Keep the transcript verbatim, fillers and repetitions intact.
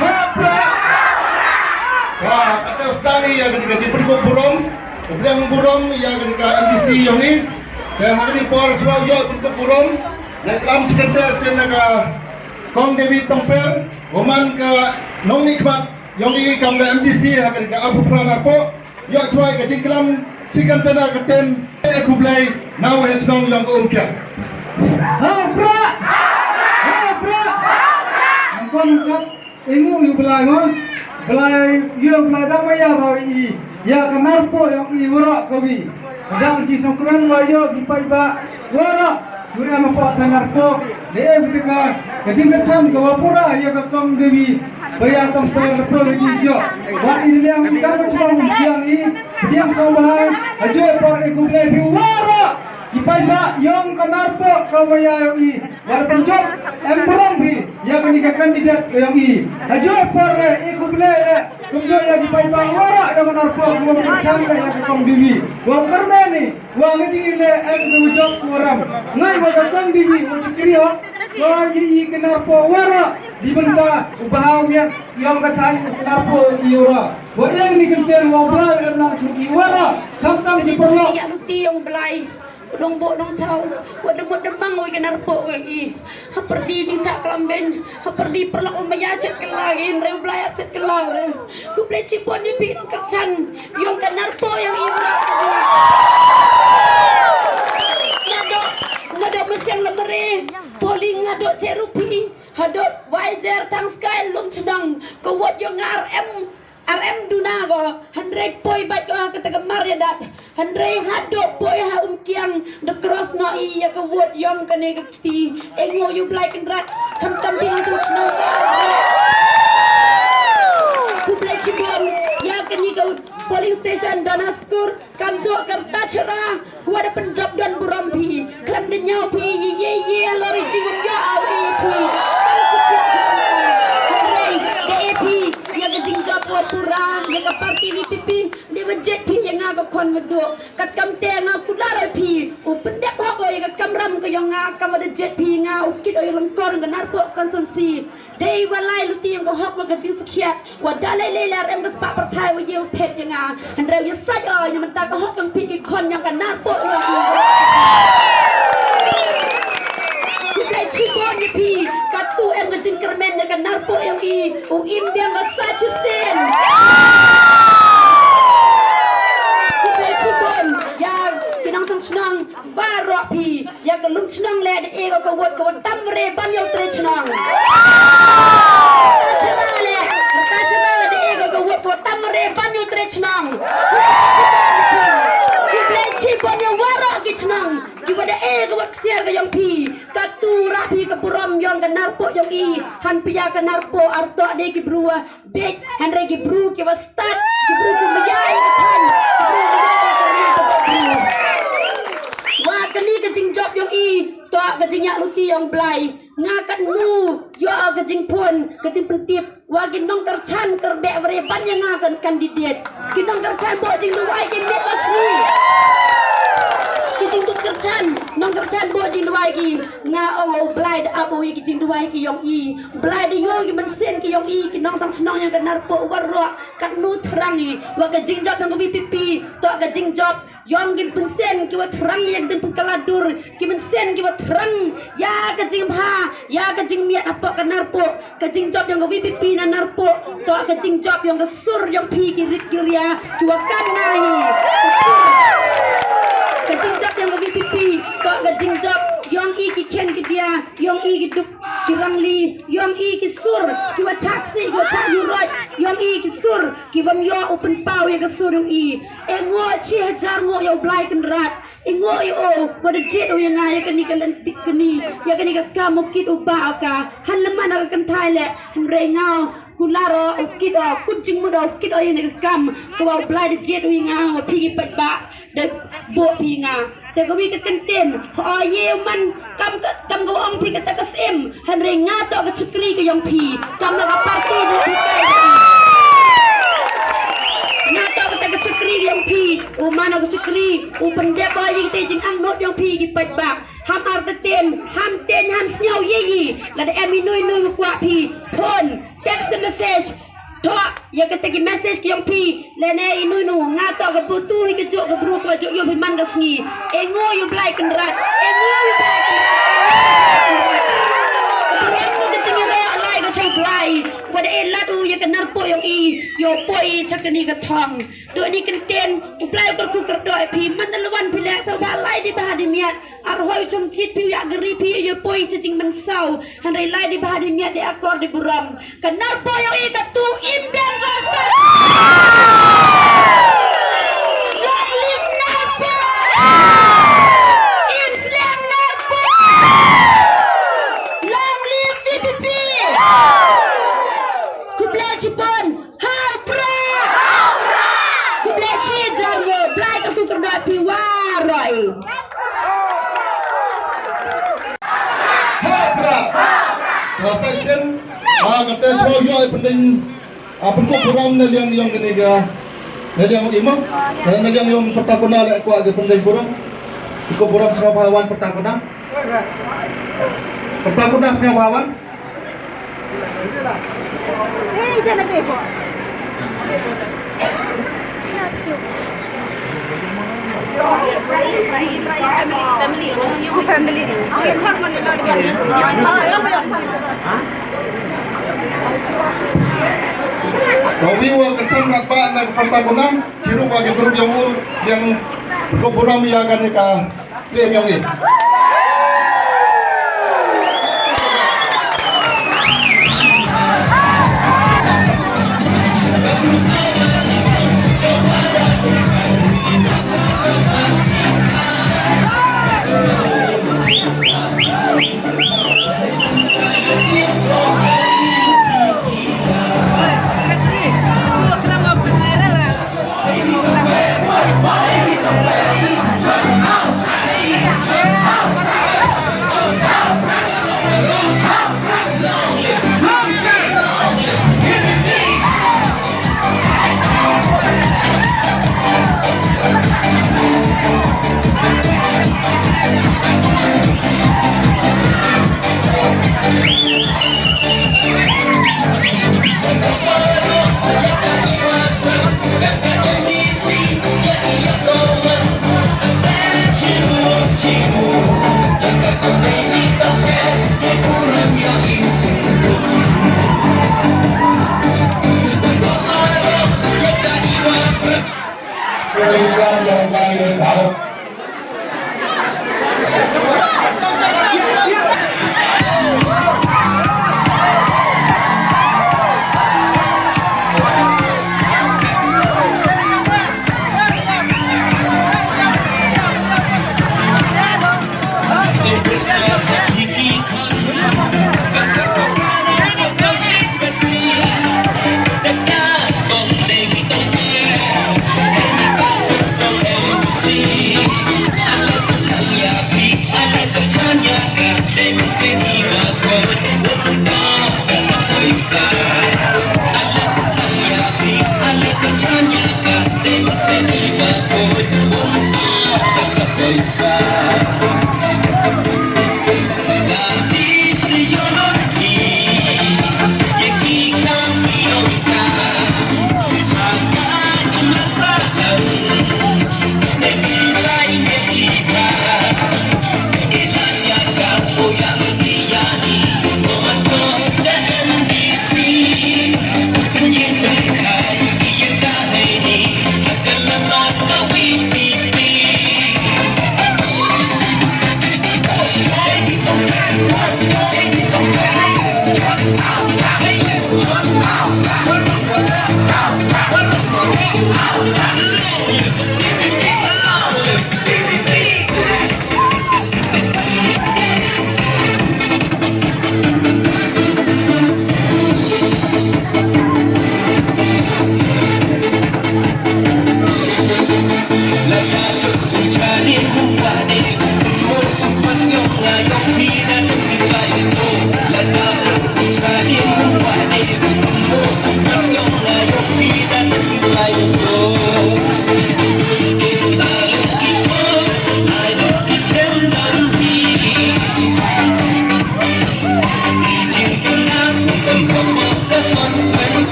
Ha Prah. Ha, kata stari ïa kata ka jingpynkup burom. Pynkup burom ïa kata ka M D C ïong i. Te ha kata por shuwa ïa pynkup burom. Te klam chikan te na ka Kong Devi Tongper. Uman ka nongmihkhmat ïong i kam ka M D C ha kata ka Arphew Phra Narpuh. Ïoh chwai ka jingklam chikan tana ka ten e khublei na u heh chnong ïong ka Umkiang. Ha Prah! Ha Prah! Ngan kon chap i ngu ïu Blai mo. Blai ïu Blai da maya ba i ïa ka Narpuh ïong i wara ka wi. Da ka jingsngewkmen wa ïoh ki paidbah wara. Dur em ko ta Narpuh. De em ka ka jingkyrchan ka wa pura ïa ka Kong Devi. Ba ïa tong per ka per ka jingkyrchan. Wa i liang i ka ka chong kiang i. Kiang song bahai. Ajo por e khublei phi wara. Ki paidbah ïong ka Narpuh ka wa ïa ïong i. Wa pynjop em burom phi. Ïa kani ka kandidat ka ïong i. Ajo por e khublei e. Kumjuh ïa ki paidbah wara ïong ka Narpuh ka wa pynjop ïa ka Kong Devi. Wa kyrmen i. Wa nga jingim ne em ka wujok ka waram. Ngai wa ka Kong Devi wa chukri hok. Wa i i ka Narpuh wara. Di bynta u bahaw miat ïong ka thaiñ ka Narpuh i wara. Wa eng ni kynten wa bla em lang i wara. Khamtam ki paralok. Ïa luti ïong Blai. Dong bo dong thaw. Wa demo demang wa ka Narpuh wa i. Ha pyrdi jingchah klam ben. Ha pyrdi paralok u maya chet kylla in re u Blai chet kylla re. Khublei chibun ïa phi nongkyrchan ïong ka Narpuh ïong i wara. Nga dok, nga dok Mynsiem Lamare, Poli nga dok Cherupi, hadok Waijer Thangskai Lumchnong, ka wot ïong nga ar em, ar em duna ko, hynrei poi bad ko kata ka mar ïa dat. Hynrei hadok poi ha Umkiang da cross noh i ïa ka wot ïong kane ka kti. Eng u ïu Blai Kynrad khamtam phi nongchong chnong. Khublei chibun ïa kane ka polling station Donaskur kamjooh ka Rtachara. Wa da pynjop don burom phi khlem da ñiaw phi ye ye ye lori jingum ïa au e phi. Hynrei da e phi ïa ka jingjop wa pura ïa ka party V P P. Dei ba jied phi ïa nga ka khon nga duh. Katkam te nga kular ïa phi u pyndep hok ïa ka kamram ka ïong nga kam da jied phi nga u kit ïa lyngkor ka Narpuh constituency. Dei ba lai luti ïa ka hok wa ka jingsakhiat wa da lei lei lar em ka spah pyrthai wa ïa u thet ïa nga. Hynrei ïa sait ïa mynta ka hok ïong phi ki khon ïong ka Narpuh ïong phi. Khublei chibun ïa phi katu em ka jingkyrmen ïa ka Narpuh ïong i. U im biang ba sa chisien. Khublei chibun ïa ki nongchong chnong baroh phi. Ïa ka Lumchnong leh da e ka wot ka wa tam re ban ïa u tre chnong. Ka chynna leh, ka chynna leh da e ka wot ka wa tam re ban ïa u tre chnong. Khublei chibun ïa waroh ki chnong ki wa da e ka wot ksiar ka ïong phi. Katu ra phi ka burom ïong ka Narpuh ïong i. Han pia ka Narpuh artoh de ki bru wa bit, hynrei ki bru ki wa stad, ki bru ki maya ïa ka thaiñ, ki bru ki maya ïa ka ri ka bru. Wa kani ka jingjop ïong i, to ka jingïaluti ïong Blai. Nga katno ïoh ka jingphone ka jingpyntip wa ki nongkyrchan kyrbeh ware ban ïa nga kan candidate. Ki nongkyrchan bok jingduwai ki miet ba sngi. Ki jingduk kyrchan nongkyrchan bok jingduwai ki. Nga ong u Blai da ap u ïa ki jingduwai ki ïong i. Blai da ïoh ki mynsiem ki ïong i ki nongchong chnong ïong ka Narpuh waroh. Katno thrang i wa ka jingjop ïong ka V P P. To ka jingjop ïong ki mynsiem ki wa thrang ïa ka jingpynkhladur, ki mynsiem ki wa thrang ïa ka jingbha, ïa ka jingmiat hapoh ka Narpuh. Ka jingjop ïong ka V P P na Narpuh, to ka jingjop ïong ka sur ïong phi ki rit ki ria ki wa kan na hi. Ka jingjop ïong ka V P P, to ka jingjop ïong i ki khen ki dia, ïong i ki duk ki rangli, ïong i ki sur ki wa chak si ki wa chak yurot, ïong i ki sur ki wam ïoh u pynpaw ïa ka sur ïong i. E ngo chi hajar ngo ïa u Blai Kynrad. I ngo i o wa da jied u ïa nga ïa kani ka lynti kani ïa kani ka kam u kit u ba u ka. Han lem man ka kynthai leh hynrei nga kular o u kit o kut jingmut o u kit o ïa kani ka kam ka wa u Blai da jied u ïa nga wa phi ki paidbah da buh phi nga. Te ka wi ka kyntien ha o ïa u man kam ka kam ka wa ong phi kata ka syiem. Hynrei nga to ka chakri ka ïong phi kam na ka party du phi kai. Nga to kata ka chakri ka ïong phi u man ka chakri u pyndep ba ïing te jingangnud ïong phi ki paidbah. Ham artatien ham tien ham sngew ïa i lada em i nui nui u kwah phi phone text message. Stage. Thoh ïa kata ki message ki ong phi, lane inu inu, nga toh ka butu hi ka jok ka bru ka jok ïoh phi man ka sngi. Ainguh ïa u Blai Kynrad, ainguh ïa u Blai Kynrad, ainguh ïa u Blai Kynrad. Ka burom ka jingïarap lai ka jong u Blai. Wat e lad u ïa ka nar poi ong i, ïoh poi cha kani ka thong. Duh ni kyntien, u Blai u kyrkhu kyrdoh ïa phi, man da la wan phi leh, sa u Blai dei bha dei miat. Ar hoi u chong chit phi u ïa gari phi ïa poi cha jingmynsaw. Hynrei lai dei bha dei miat dei akor dei burom. Ka nar poi ïa i ka tu im biang ka sa. Long live nar poi. Im sliang nar poi. Long live V P P. Khublei chibun. Hau Prah! Khublei chijar ngi, Blai ka kyrkhu kyrdoh phi waroh. Hau Prah! Ka sa shisien, ah, kata shuwa ïoh i pyndeng, ah, pynkup burom na liang ïong kane ka, na liang i mo, na liang ïong pyrta kuna leh kwah ka pyndeng burom. Pynkup burom sngewbha wan pyrta kuna. Pyrta kuna sngewbha wan. Ka wi wa ka chan rat ba na ka pyrta kuna, chirup wa ka group yong u, yang ko burom ya ka ne ka.